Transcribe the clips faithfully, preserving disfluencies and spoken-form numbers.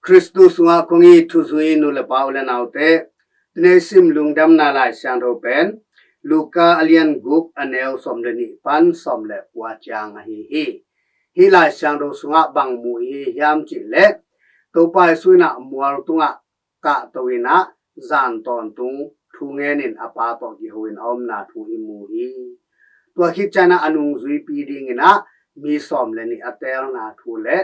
Khristu sungah kong it thuzui nu le pa, u le naute, tuni i sim lungdamna Lai Siangtho pen Luka a lian guk, a neu sawm le nih pan sawm le kua ciang ahi hi. Hih Lai Siangtho sungah bang mu i hi hiam cih leh, Topa Jesu in ah mual tungah kahto in ah zan tawntung thu ngen in a Pa tawh kiho in a omna thu i mu hi. Tua khit ciang ah a nungzuipi dingin ah mi sawm le nih a teelna thu le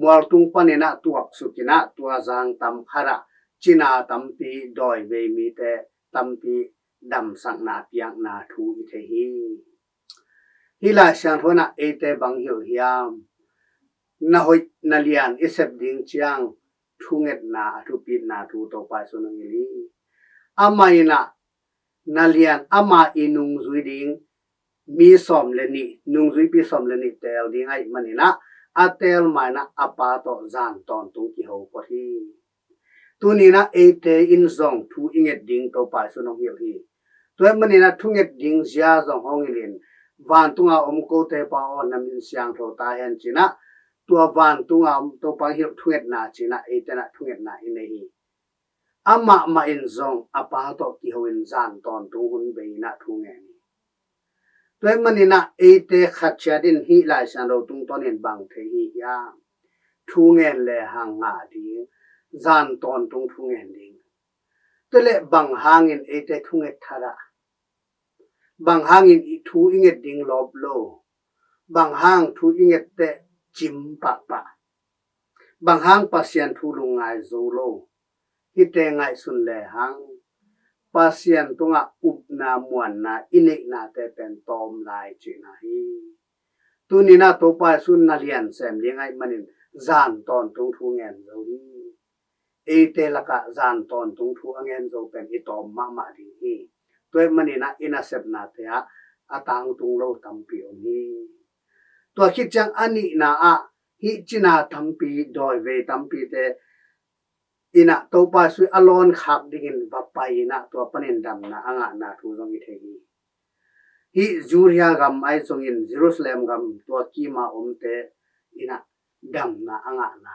mual tung panin ah tuaksuk in ah tua zang tam khat ah cina tampi, dawivei mite tampi damsakna a piakna thu i thei hi. Hih Lai Siangtho in ah eite bang hilh hiam? Na hoih na lian i sep ding ciang thungetna a thupitna thu Topa Jesu in hong hilh hi. Amah in ah na lian, amah i nungzui ding mi sawm le nih, nungzuipi sawm le nih teel ding ahih manin ah, a teel ma in ah a Pa tawh zan tawntung kiho phot hi. Tuni in ah eite in zong thu i nget ding Topa Jesu in hong hilh hi. Tua ahih manin ah thunget ding zia zong hong hilh in, vantunga om kote Pa aw, na min siangtho ta hen ci in ah, tua vantunga om Topa hong hilh thungetna ci in ah eite in ah thungetna i nei hi. Amah mah in zong a Pa tawh kiho in zan tawntung hun bei in ah thu ngen hi. Tua ahih manin ah eite khat ciat in hih Lai Siangtho tungtawn in bang thei i hi hiam? Thu ngen lehang ngah ding, zan tawntung thu ngen ding. Tua leh bang hangin eite thunget that ah, bang hangin i thu i nget ding lawp lo, bang hang thu i nget teh cim pahpah, bang hang Pasian thu lungngai zo lo, hihte ngaihsun lehang Pasian tungah upna muanna i neihnate pen tawm lai cihna hi. Tuni in ah Topa Jesu in na lian sem ding ahih manin zan tawntung thu ngen zo hi. Eite lakah zan tawntung thu a ngen zo pen i tawm mahmah ding hi. Tua ahih manin ah i nasepnate ah a tangtung lo tampi om hi. Tua khit ciang a nihna ah hih cina tampi, dawivei tampite in ah Topa Jesu a lawn khak dingin va pai in ah tua panin damna a ngahna thu zong i thei hi. Hih Judea gam ahi zongin Jerusalem gam tua kima omte in ah damna a ngahna.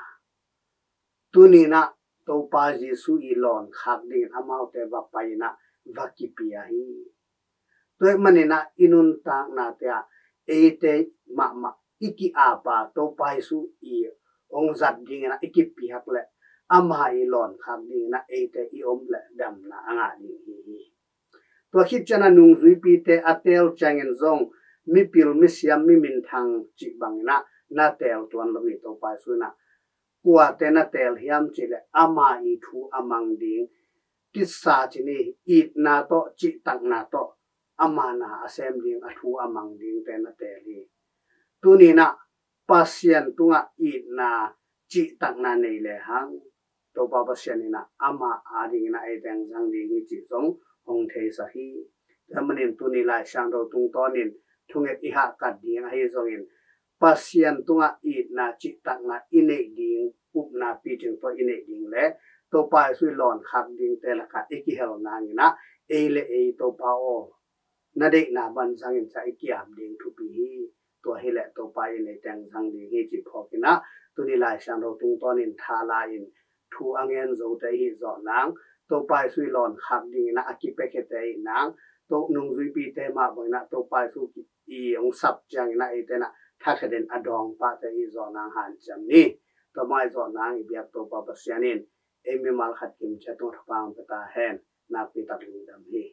Tuni in ah Topa Jesu i lawn khak dingin amaute va pai in ah va kipia hi. Tua ahih manin ah i nuntaknate ah eite mahmah i ki-apa Topa Jesu i hong zat dingin ah i kipiak leh ama i lawn khak dingin ah eite i om leh damna a ngah ding hi hi. Tua khit ciang ah nungzuipite a teel ciangin zong mipil, misiam, mi minthang cih bangin ah na teel tuan lo hi. Topa Jesu in ah kuate na teel hiam cih leh ama i thu a mang ding, tisa ci ni, itna tawh, cihtakna tawh ama na a sem ding, a thu a mang dingte na teel hi. Tuni in ah Pasian tungah itna, cihtakna nei lehang Topa Pasian in ah ama adingin ah eite hong zang ding hi cih zong hong theisak hi. Tua ahih manin tuni Lai Siangtho tungtawnin thunget i hahkat ding ahi zongin Pasian tungah itna, cihtakna i neih ding, upna picing tawh i neih ding le Topa Jesu i lawn khak dingte lakah i kihel nangin ah ei le ei Topa aw, na deihna bang zangin ca i ki-ap ding thupi hi. Tua hi leh Topa in eite hong zang ding hi cih phawk in ah tuni Lai Siangtho tungtawnin thala in thu a ngen zote i hih zawh nang, Topa Jesu i lawn khak dingin ah a kipia khiate i hih nang, to nungzuipite mah bangin ah Topa Jesu i hong sap ciangin ah eite in ah thakhetin a dawng pahte i hih zawh nang hanciam ni. Tua mah i hih zawh nang i biak Topa Pasian in ei mimal khat kim ciat tungah thupha hong pia ta hen. Nakpi tak lungdam hi.